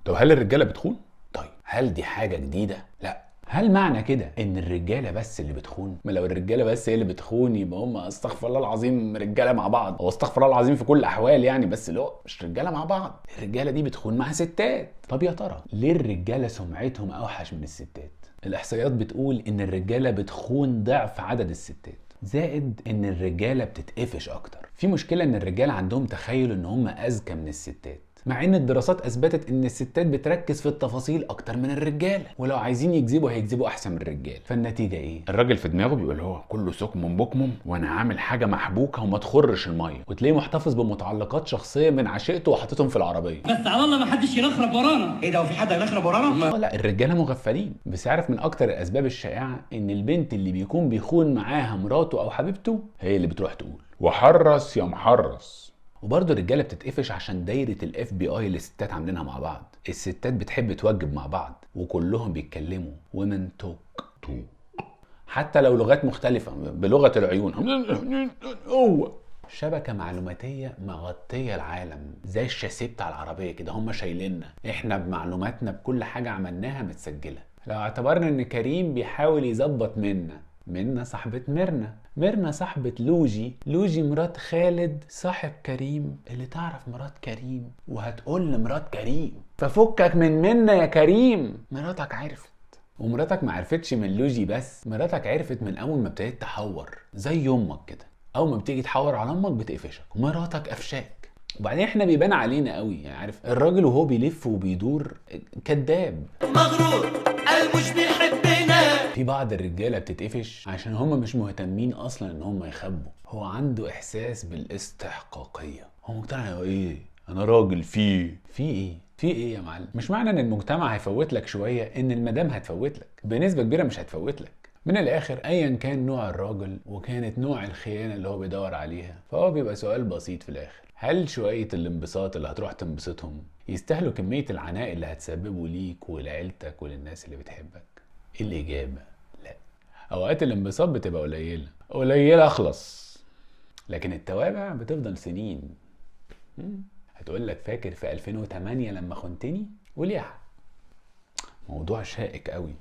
طب هل الرجالة بتخون؟ طيب هل دي حاجة جديدة؟ لا. هل معنى كده ان الرجالة بس اللي بتخون؟ ما لو الرجالة بس هي اللي بتخون يبقى هم استغفر الله العظيم رجاله مع بعض، هو استغفر الله العظيم في كل الاحوال يعني، بس لا مش رجاله مع بعض، الرجالة دي بتخون مع ستات. طب يا ترى ليه الرجالة سمعتهم اوحش من الستات؟ الاحصائيات بتقول ان الرجالة بتخون ضعف عدد الستات، زائد ان الرجالة بتتقفش اكتر. في مشكلة ان الرجالة عندهم تخيل ان هم اذكى من الستات، مع ان الدراسات اثبتت ان الستات بتركز في التفاصيل اكتر من الرجالة، ولو عايزين يكذبوا هيكذبوا احسن من الرجالة. فالنتيجه ايه؟ الراجل في دماغه بيقول هو كله سكم بكم وانا عامل حاجة محبوكه وما تخرش المية، وتلاقيه محتفظ بمتعلقات شخصية من عشيقته وحاططهم في العربية. بس على الله ما حدش ينخرب ورانا. ايه ده، وفي حد هينخرب ورانا؟ لا الرجالة مغفلين. بس عارف من اكتر الاسباب الشائعة ان البنت اللي بيكون بيخون معاها مراته او حبيبته هي اللي بتروح تقول وحرص يا محرص. وبرضه الرجالة بتتقفش عشان دايرة ال FBI اللي الستات عاملينها مع بعض. الستات بتحب توجب مع بعض وكلهم بيتكلموا women talk talk، حتى لو لغات مختلفة بلغه العيون. هو شبكة معلوماتيه مغطيه العالم زي الشاسيه بتاع العربية كده، هم شايليننا احنا بمعلوماتنا بكل حاجة عملناها متسجله. لو اعتبرنا ان كريم بيحاول يظبط منا، منا صاحبة ميرنا، ميرنا صاحبة لوجي، لوجي مرات خالد صاحب كريم اللي تعرف مرات كريم وهتقول لمرات كريم، ففكك من منا يا كريم، مراتك عرفت. ومراتك ما عرفتش من لوجي بس، مراتك عرفت من اول ما ابتديت تحور زي امك كده، اول ما بتيجي تحور على امك بتقفشك، ومراتك قفشاك. وبعدين احنا بيبان علينا قوي، يعني عارف الراجل وهو بيلف وبيدور كذاب مغرور قال مش بيحبنا. في بعض الرجالة بتتقفش عشان هم مش مهتمين اصلا ان هم يخبوا، هو عنده احساس بالاستحقاقيه، هو مقتنع ايه انا راجل في ايه في ايه يا معلم. مش معنى ان المجتمع هيفوت لك شوية ان المدام هتفوت لك، بنسبة كبيرة مش هتفوت لك. من الاخر ايا كان نوع الراجل وكانت نوع الخيانة اللي هو بيدور عليها، فهو بيبقى سؤال بسيط في الاخر: هل شوية الانبساط اللي هتروح تنبسطهم يستاهلوا كمية العناء اللي هتسببه ليك ولعيلتك وللناس اللي بتحبك؟ الاجابة لا. اوقات الانبساط بتبقى قليله قليله اخلص، لكن التوابع بتفضل سنين. هتقول لك فاكر في 2008 لما خنتني؟ وليه؟ موضوع شائك قوي.